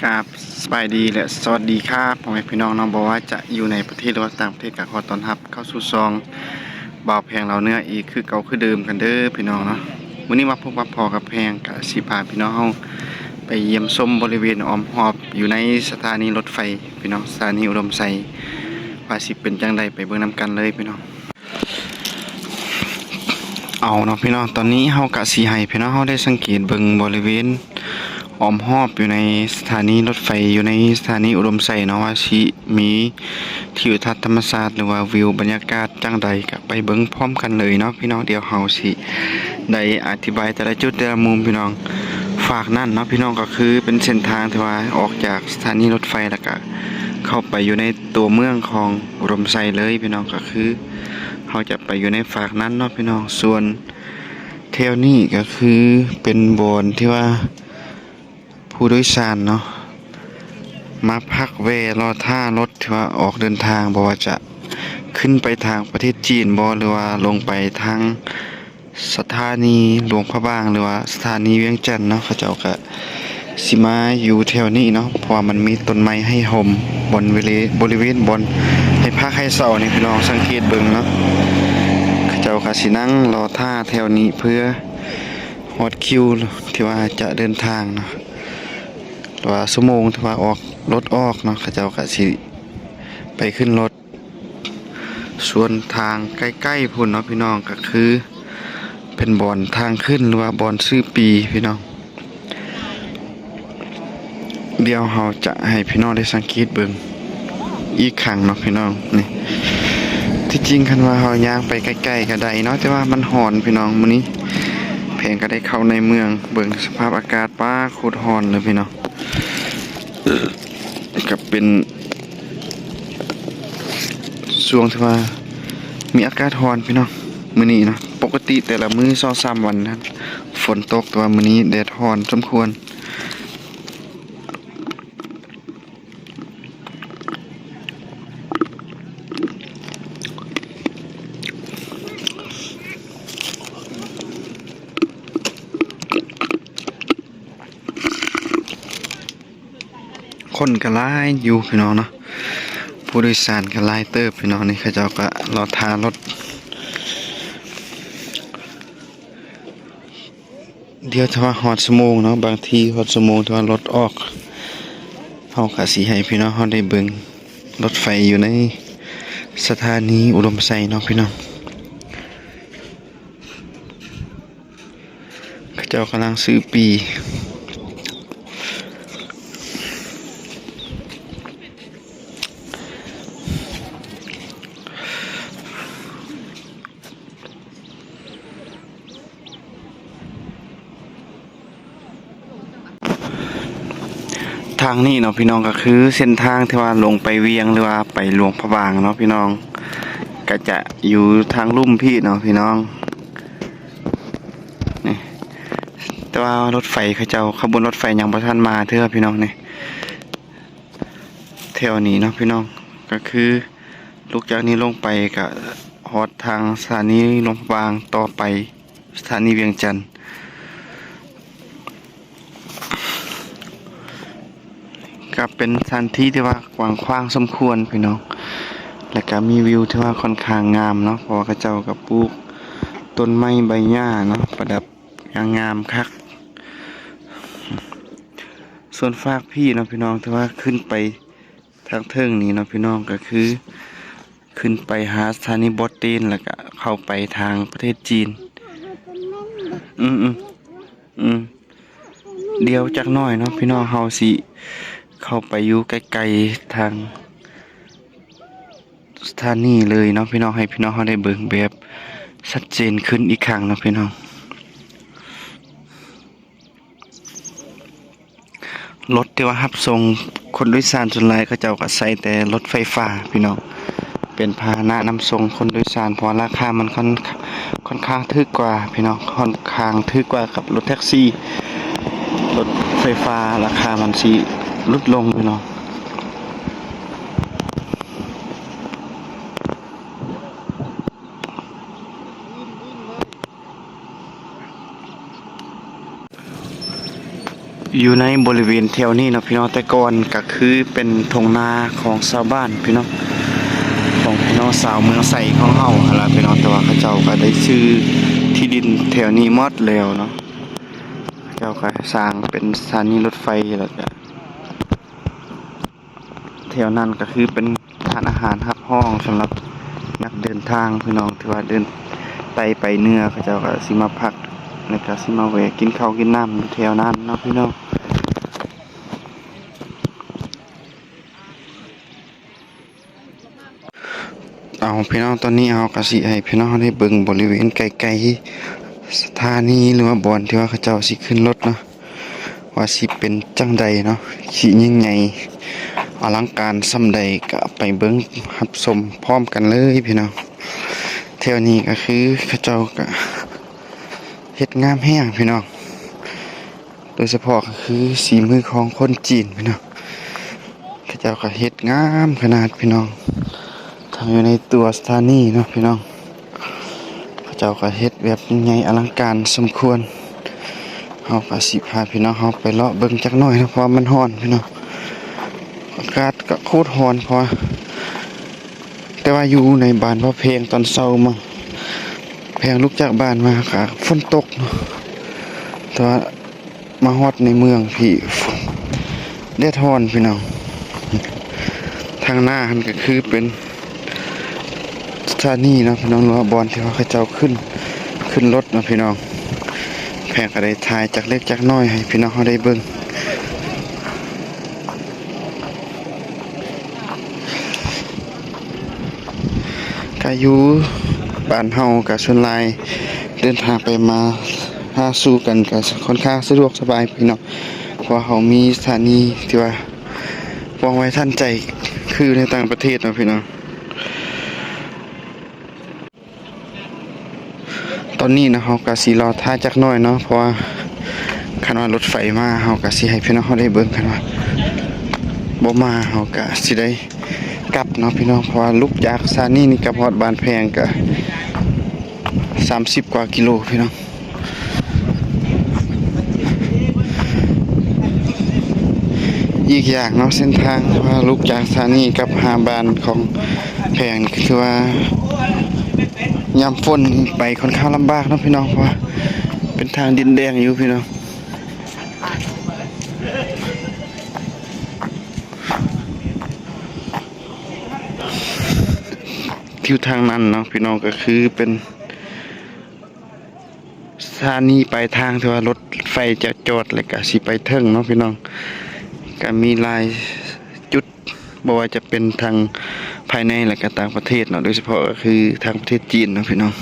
ກາບສະບາຍດີ ແລະ ສະຫວັດດີຄັບ ພໍ່ແມ່ພີ່ນ້ອງເນາະ, ບໍ່ວ່າຈະຢູ່ໃນປະເທດ ຫຼືວ່າຕ່າງປະເທດ ກໍຂໍຕ້ອນຮັບເຂົ້າສູ່ຊ່ອງບ່າວແພງລາວເໜືອອີກຄືເກົ່າຄືເດີມກັນເດີພີ່ນ້ອງເນາະ. ມື້ນີ້ມາພົບມາພໍ້ກັບແພງ ກະຊິພາພີ່ນ້ອງເຮົາໄປຢ້ຽມຊົມບໍລິເວນອ້ອມຮອບຢູ່ໃນສະຖານີລົດໄຟພີ່ນ້ອງ, ສະຖານີອຸດົມໄຊ ວ່າຊິເປັນຈັ່ງໃດ ໄປເບິ່ງນຳກັນເລີຍພີ່ນ້ອງ. ເອົາເນາະພີ່ນ້ອງ, ຕອນນີ້ເຮົາກະຊິໃຫ້ພີ່ນ້ອງເຮົາໄດ້ສັງເກດເບິ່ງບໍລິເວນອ້ອມຮອບຢູ່ໃນສະຖານີລົດໄຟ ຢູ່ໃນສະຖານີອຸດົມໄຊເນາະ, ວ່າຊິມີທິວທັດທຳມະຊາດ ຫຼືວ່າວິວບັນຍາກາດຈັ່ງໃດ ກະໄປເບິ່ງພ້ອມກັນເລີຍເນາະພີ່ນ້ອງ. ດຽວເຮົາຊິໄດ້ອະທິບາຍແຕ່ລະຈຸດແຕ່ລະມຸມພີ່ນ້ອງ. ຟາກນັ້ນເນາະພີ່ນ້ອງ ກໍຄືເປັນເສັ້ນທາງທີ່ວ່າອອກຈາກສະຖານີລົດໄຟ ແລ້ວກະເຂົ້າໄປຢູ່ໃນຕົວເມືອງຂອງອຸດົມໄຊເລີຍພີ່ນ້ອງ, ກໍຄື ເຮົາຈະໄປຢູ່ໃນຟາກນັ້ນເນາະພີ່ນ້ອງ. ສ່ວນແຖວນີ້ກໍຄືເປັນບ່ອນທີ່ວ່າຜູ້ໂດຍສານເນາະ ມາພັກແວ່ລໍຖ້າລົດທີ່ວ່າອອກເດີນທາງ, ບໍ່ວ່າຈະຂຶ້ນໄປທາງປະເທດຈີນບໍ ຫຼືວ່າລົງໄປທາງສະຖານີຫຼວງພະບາງ ຫຼືວ່າສະຖານີວຽງຈັນເນາະ, ເຂົາເຈົ້າກະ ຊິມາຢູ່ແຖວນີ້ເນາະ, ເພາະວ່າມັນມີຕົ້ນໄມ້ໃຫ້ຮົ່ມ ບ່ອນເວເລ ບໍລິເວນບ່ອນໃຫ້ພັກໃຫ້ເຊົານີ້ ພີ່ນ້ອງສັງເກດເບິ່ງເນາະ. ເຂົາເຈົ້າກໍຊິນັ່ງລໍຖ້າແຖວນີ້ເພື່ອຮອດຄິວທີ່ວ່າຈະເດີນທາງເນາະ, ວ່າຊົ່ວໂມງທີ່ວ່າອອກ ລົດອອກເນາະ, ເຂົາເຈົ້າກໍຊິໄປຂຶ້ນລົດ. ສ່ວນທາງໃກ້ໆພຸ້ນເນາະພີ່ນ້ອງ ກໍຄືເປັນບ່ອນທາງຂຶ້ນ ຫຼືວ່າບ່ອນຊື້ປີ້ພີ່ນ້ອງ. ດຽວເຮົາຈະໃຫ້ພີ່ນ້ອງໄດ້ສັງເກດເບິ່ງອີກຄັ້ງເນາະພີ່ນ້ອງ. ນີ້ ທີ່ຈິງຄັນວ່າເຮົາຍ່າງໄປໃກ້ໆກໍໄດ້ເນາະ, ແຕ່ວ່າມັນຮ້ອນພີ່ນ້ອງ. ມື້ນີ້ແພງກໍໄດ້ເຂົ້າໃນເມືອງ ເບິ່ງສະພາບອາກາດ ປ້າ ໂຄດຮ້ອນເລີຍພີ່ນ້ອງ. ກໍເປັນຊ່ວງທີ່ວ່າມີອາກາດຮ້ອນພີ່ນ້ອງ ມື້ນີ້ເນາະ. ປົກກະຕິແຕ່ລະມື້ສອງສາມວັນນັ້ນຝົນຕົກ, ແຕ່ວ່າມື້ນີ້ແດດຮ້ອນສົມຄວນ. ຄົນກໍຫຼາຍຢູ່ພີ່ນ້ອງເນາະ, ຜູ້ໂດຍສານກໍຫຼາຍເຕີບພີ່ນ້ອງ. ນີ້ເຂົາເຈົ້າກໍລໍຖ້າລົດ. ດຽວຖ້າວ່າຮອດຊົ່ວໂມງເນາະ, ບາງທີຮອດຊົ່ວໂມງທີ່ວ່າລົດອອກ, ເຮົາກໍຊິໃຫ້ພີ່ນ້ອງເຮົາໄດ້ເບິ່ງລົດໄຟຢູ່ໃນສະຖານີອຸດົມໄຊເນາະພີ່ນ້ອງ. ເຂົາເຈົ້າກຳລັງຊື້ປີ້. ທາງນີ້ເນາະພີ່ນ້ອງ ກໍຄືເສັ້ນທາງທີ່ວ່າລົງໄປວຽງ ຫຼືວ່າໄປຫຼວງພະບາງເນາະພີ່ນ້ອງ, ກໍຈະຢູ່ທາງລຸ່ມພີ້ເນາະພີ່ນ້ອງ. ນີ້ ແຕ່ວ່າລົດໄຟເຂົາເຈົ້າ ຂະບວນລົດໄຟຍັງບໍ່ທັນມາເທື່ອພີ່ນ້ອງ. ນີ້ ແຖວນີ້ເນາະພີ່ນ້ອງ ກໍຄືລຸກຈາກນີ້ລົງໄປກໍຮອດທາງສະຖານີຫຼວງພະບາງ, ຕໍ່ໄປສະຖານີວຽງຈັນ. ກໍເປັນສະຖານທີ່ທີ່ວ່າກວ້າງຂວາງສົມຄວນພີ່ນ້ອງ, ແລ້ວກໍມີວິວທີ່ວ່າຂ້ອນຂ້າງງາມເນາະ, ເພາະວ່າເຂົາເຈົ້າກໍປູກຕົ້ນໄມ້ໃບຫຍ້າເນາະ ປະດັບຢ່າງງາມຄັກ. ສ່ວນຟາກພີ້ເນາະພີ່ນ້ອງ ທີ່ວ່າຂຶ້ນໄປ ທາງເທິງນີ້ເນາະພີ່ນ້ອງ ກໍຄືຂຶ້ນໄປຫາສະຖານີບໍ່ເຕັນ ແລ້ວກະເຂົ້າໄປທາງປະເທດຈີນ. ອືມ ອືມ ອືມ ດຽວຈັກໜ້ອຍເນາະພີ່ນ້ອງ ເຮົາຊິເຂົ້າໄປຢູ່ໃກ້ໆທາງສະຖານີເລີຍເນາະພີ່ນ້ອງ ໃຫ້ພີ່ນ້ອງເຮົາໄດ້ເບິ່ງແບບຊັດເຈນຂຶ້ນອີກຄັ້ງເນາະພີ່ນ້ອງ. ລົດທີ່ວ່າຮັບສົ່ງຄົນໂດຍສານສ່ວນຫຼາຍ ເຂົາເຈົ້າກໍໃຊ້ແຕ່ລົດໄຟຟ້າພີ່ນ້ອງ ເປັນພາຫະນະນຳສົ່ງຄົນໂດຍສານ ເພາະວ່າລາຄາມັນຂ້ອນ ຂ້ອນຂ້າງຖືກກວ່າພີ່ນ້ອງ ຂ້ອນຂ້າງຖືກກວ່າກັບລົດແທັກຊີ. ລົດໄຟຟ້າລາຄາມັນຊິຫຼຸດລົງພີ່ນ້ອງ. ເ ຢູ່ໃນບໍລິເວນແຖວນີ້ເນາະພີ່ນ້ອງ, ແຕ່ກ່ອນກໍຄືເປັນທົ່ງນາຂອງຊາວບ້ານພີ່ນ້ອງ, ຂອງພີ່ນ້ອງຊາວເມືອງໄຊຂອງເຮົາຫັ້ນລະພີ່ນ້ອງ, ແຕ່ວ່າເຂົາເຈົ້າກໍໄດ້ຊື້ທີ່ດິນແຖວນີ້ໝົດແລ້ວເນາະ, ເຂົາເຈົ້າກໍສ້າງເປັນສະຖານີລົດໄຟ ແລ້ວກໍ ແຖວນັ້ນກໍຄືເປັນຮ້ານອາຫານຮັບຮອງສຳລັບນັກເດີນທາງພີ່ນ້ອງ, ທີ່ວ່າເດີນໃຕ້ໄປເໜືອ ເຂົາເຈົ້າກໍຊິມາພັກ ແລ້ວກໍຊິມາແວ່ກິນເຂົ້າກິນນ້ຳຢູ່ແຖວນັ້ນເນາະພີ່ນ້ອງ. ເອົາພີ່ນ້ອງ, ຕອນນີ້ເຮົາກໍຊິໃຫ້ພີ່ນ້ອງໄດ້ເບິ່ງບໍລິເວນໃກ້ໆສະຖານີ ຫຼືວ່າບ່ອນທີ່ວ່າເຂົາເຈົ້າຊິຂຶ້ນລົດເນາະ. ວ່າຊິເປັນຈັ່ງໃດເນາະ, ຊິຍິ່ງໃຫຍ່ອະລັງການສ່ຳໃດ ກະໄປເບິ່ງຮັບຊົມພ້ອມກັນເລີຍພີ່ນ້ອງ. ແຖວນີ້ກະຄືເຂົາເຈົ້າກະເຮັດງາມແຮງພີ່ນ້ອງ, ໂດຍສະເພາະກະຄືສີມືຂອງຄົນຈີນພີ່ນ້ອງ. ເຂົາເຈົ້າກໍເຮັດງາມຂະໜາດພີ່ນ້ອງ, ທັງຢູ່ໃນຕົວສະຖານີເນາະພີ່ນ້ອງ, ເຂົາເຈົ້າກໍເຮັດແບບໃຫຍ່ອະລັງການສົມຄວນ. ເຮົາກໍຊິພາພີ່ນ້ອງເຮົາໄປເລາະເບິ່ງຈັກໜ້ອຍເນາະ, ເພາະວ່າມັນຮ້ອນພີ່ນ້ອງ, ອາກາດກໍໂຄດຮ້ອນ, ເພາະວ່າ ແຕ່ວ່າຢູ່ໃນບ້ານພະແພງຕອນເຊົ້າມາ, ແພງລຸກຈາກບ້ານມາກໍຝົນຕົກເນາະ, ແຕ່ວ່າ ມາຮອດໃນເມືອງພີ້ ແດດຮ້ອນພີ່ນ້ອງ. ທາງໜ້າຫັ້ນກໍຄືເປັນສະຖານີເນາະພີ່ນ້ອງ, ຫຼືວ່າບ່ອນທີ່ວ່າເຂົາເຈົ້າຂຶ້ນ ຂຶ້ນລົດເນາະພີ່ນ້ອງ. ແພງກໍໄດ້ຖ່າຍຈັກເລັກຈັກນ້ອຍໃຫ້ພີ່ນ້ອງເຮົາໄດ້ເບິ່ງ. ກະຢູ່ບ້ານເຮົາກະສ່ວນຫຼາຍເດີນທາງໄປມາຫາສູ່ກັນກະຄ່ອນຂ້າງສະດວກສະບາຍພີ່ນ້ອງ, ເພາະວ່າເຮົາມີສະຖານີທີ່ວ່າວ່ອງໄວທັນໃຈ ຄືໃນຕ່າງປະເທດເນາະພີ່ນ້ອງ. ຕອນນີ້ນະ ເຮົາກະຊິລໍຖ້າຈັກໜ້ອຍເນາະ, ເພາະວ່າຄັນວ່າລົດໄຟມາ ເຮົາກະຊິໃຫ້ພີ່ນ້ອງເຮົາໄດ້ເບິ່ງ, ຄັນວ່າບໍ່ມາ ເຮົາກະຊິໄດ້ກັບເນາະພີ່ນ້ອງ. ເພາະວ່າລຸກຈາກສະຖານີນີ້ກັບຮອດບ້ານແພງກະສາມສິບກວ່າກິໂລພີ່ນ້ອງ. ອີກຢ່າງເນາະ ເສັ້ນທາງທີ່ວ່າລຸກຈາກສະຖານີກັບຫາບ້ານຂອງແພງ ຄືວ່າຍາມຝົນນີ້ໄປຄ່ອນຂ້າງລຳບາກເນາະພີ່ນ້ອງ, ເພາະວ່າເປັນທາງດິນແດງຢູ່ພີ່ນ້ອງ. ຢູ່ທາງນັ້ນເນາະພີ່ນ້ອງ ກໍຄືເປັນ ສະຖານີປາຍທາງທີ່ວ່າລົດໄຟຈະຈອດ ແລ້ວກະຊິໄປເຖິງເນາະພີ່ນ້ອງ. ກະມີຫຼາຍຈຸດ ບໍ່ວ່າຈະເປັນທັງພາຍໃນ ແລ້ວກະຕ່າງປະເທດເນາະ, ໂດຍສະເພາະກໍຄືທາງປະເທດຈີນເນາະພີ່ນ້ອງ.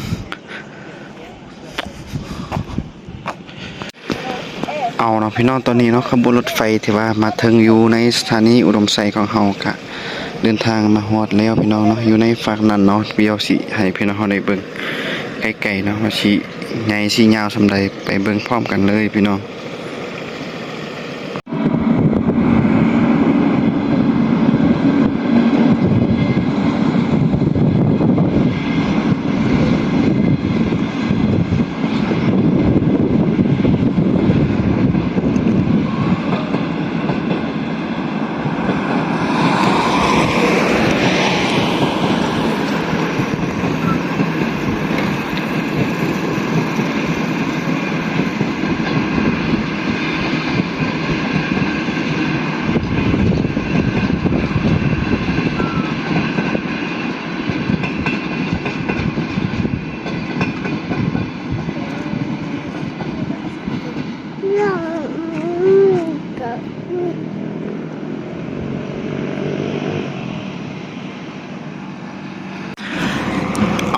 ເອົາເນາະພີ່ນ້ອງ, ຕອນນີ້ເນາະ ຂະບວນລົດໄຟທີ່ວ່າມາເຖິງຢູ່ໃນສະຖານີອຸດົມໄຊຂອງເຮົາ ກະເດີນທາງມາຮອດແລ້ວພີ່ນ້ອງເນາະ, ຢູ່ໃນຟາກນັ້ນເນາະ. ດຽວຊິໃຫ້ພີ່ນ້ອງເຮົາໄດ້ເບິ່ງໃກ້ໆເນາະ ວ່າຊິໃຫຍ່ຊິຍາວສ່ຳໃດ, ໄປເບິ່ງພ້ອມກັນເລີຍພີ່ນ້ອງ.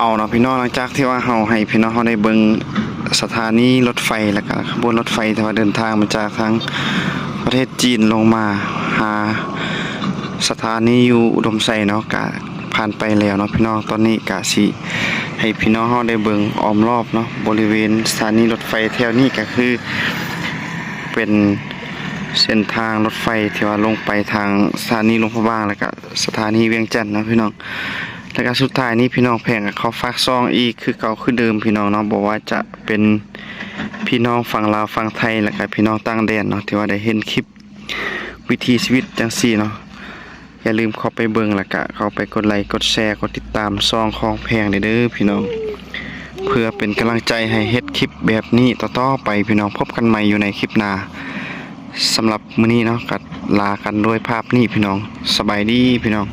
ເອົາເນາະພີ່ນ້ອງ, ຫຼັງຈາກທີ່ວ່າເຮົາໃຫ້ພີ່ນ້ອງເຮົາໄດ້ເບິ່ງສະຖານີລົດໄຟ ແລ້ວກະຂະບວນລົດໄຟທີ່ວ່າເດີນທາງມາຈາກທາງປະເທດຈີນລົງມາຫາສະຖານີຢູ່ອຸດົມໄຊເນາະ ກະຜ່ານໄປແລ້ວເນາະພີ່ນ້ອງ. ຕອນນີ້ກະຊິໃຫ້ພີ່ນ້ອງເຮົາໄດ້ເບິ່ງອ້ອມລອບເນາະ ບໍລິເວນສະຖານີລົດໄຟແຖວນີ້ ກະຄືເປັນເສັ້ນທາງລົດໄຟທີ່ວ່າລົງໄປທາງສະຖານີຫຼວງພະບາງ ແລ້ວກະ ສະຖານີວຽງຈັນເນາະພີ່ນ້ອງ. ແລ້ວກໍສຸດທ້າຍນີ້ພີ່ນ້ອງ ແພງກໍຂໍຝາກຊ່ອງອີກຄືເກົ່າຄືເດີມພີ່ນ້ອງເນາະ, ບໍ່ວ່າຈະເປັນພີ່ນ້ອງຝັ່ງລາວຝັ່ງໄທ ແລ້ວກໍພີ່ນ້ອງຕ່າງແດນເນາະ ທີ່ວ່າໄດ້ເຫັນຄລິບວິຖີຊີວິດຈັ່ງຊີ້ເນາະ ຢ່າລືມເຂົ້າໄປເບິ່ງ ແລ້ວກະເຂົ້າໄປກົດໄລ ກົດແຊ ກົດຕິດຕາມຊ່ອງຂອງແພງເດີພີ່ນ້ອງ ເພື່ອເປັນກຳລັງໃຈໃຫ້ເຮັດຄລິບແບບນີ້ຕໍ່ໆໄປພີ່ນ້ອງ. ພົບກັນໃໝ່ຢູ່ໃນຄລິບໜ້າ. ສຳລັບມື້ນີ້ເນາະ ກໍລາກັນດ້ວຍພາບນີ້ພີ່ນ້ອງ. ສະບາຍດີພີ່ນ້ອງ.